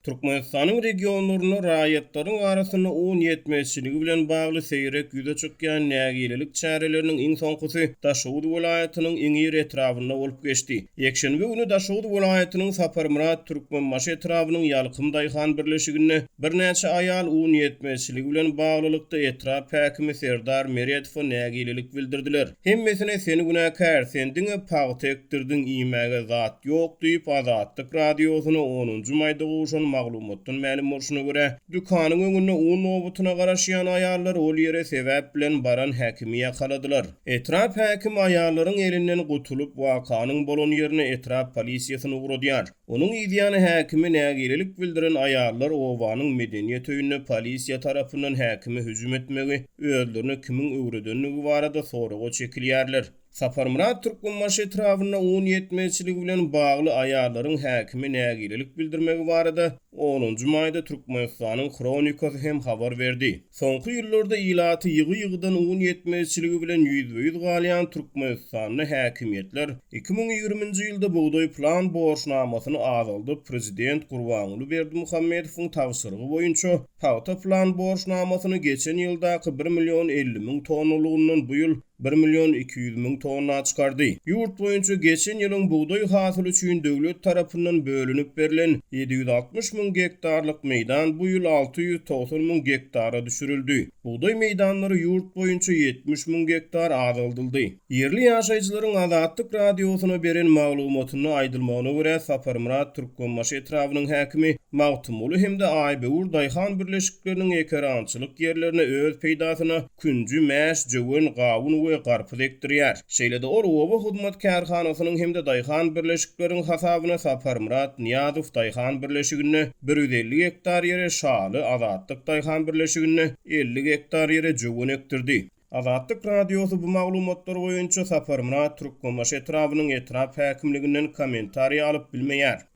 Türkmenistanyň regionlarynda raýatlaryň arasynda un ýetmezçiligi bilen bagly seýrek ýüze çykýan nägilelik çäreleriniň iň soňkusy Daşoguz welaýatynyň Iňir etrabynda bolup geçdi. Ýekşenbe güni Daşoguz welaýatynyň Saparmyrat Türkmenbaşy etrabynyň Ýalkym daýhan birleşiginde birnäçe aýal un ýetmezçiligi bilen baglylykda etrap häkimi Serdar Meredowa nägilelik bildirdiler. Hemmesine sen günäkär, sen diňe pagta ekdirdiň, iýmäge zat ýok diýip, Azatlyk Radiosyna onunjy maýda gowşan maglumatdan mälim bolşuna görä, dükanyň öňünde un nobatyna garaşýan aýallar ol ýere sebäp bilen baran häkimi ýakaladylar. Etrap häkimi aýallaryň elinden gutulyp, wakanyň bolan ýerine etrap polisiýasyny ugradýar. Onuň yzýany häkime nägilelik bildiren aýallar obanyň medeniýet öýünde polisiýa tarapyndan häkime hüjüm etmegi özlerine kimiň öwredendigi barada soraga çekilýärler. Saparmyrat Türkmenbaşy etrabynda un ýetmezçiligi bilen bagly aýallaryň häkime nägilelik bildirmegi barada onunjy maýda Türkmenistanyň Hronikasy hem habar berdi. Soňky ýyllarda ilaty ýygy-ýygydan un ýetmezçiligi bilen ýüzbe-ýüz galýan Türkmenistanda häkimiýetler 2020-nji ýylda bugdaý plan borçnamasyny azaldyp, prezident Gurbanguly Berdimuhamedowyň tabşyrygy boýunça pagta plan borçnamasyny geçen ýyldaky bir million 50 müň tonnalygyndan bu ýyl bir million 200 müň tonna çykardy. Ýurt boýunça geçen ýylyň bugdaý hasyly üçin döwlet tarapyndan bölünip berlen 760 müň gektarlyk meýdan bu ýyl 690 müň gektara düşürildi. Bugdaý meýdanlary ýurt boýunça 70 müň gektar azaldyldy. Ýerli ýaşaýjylaryň Azatlyk Radiosyna beren maglumatynda aýdylmagyna görä, Saparmyrat Türkmenbaşy etrabynyň häkimi Magtymguly hem-de Aýböwür daýhan birleşikleriniň ekerançylyk ýerlerine öz peýdasyna künji, mäş, jöwen, gawun we garpyz ekdirýär. Şeýle-de ol oba hyzmat kärhanasynyň hem-de daýhan birleşikleriň hasabyna Saparmyrat Nyýazow daýhan birleşiginde 150 gektar ýere şaly, Azatlyk daýhan birleşiginde 50 gektar ýere jöwen ekdirdi. Azatlyk Radiosy bu maglumatlar boýunça Saparmyrat Türkmenbaşy etrabynyň etrap häkimliginden kommentariý alyp bilmeýär.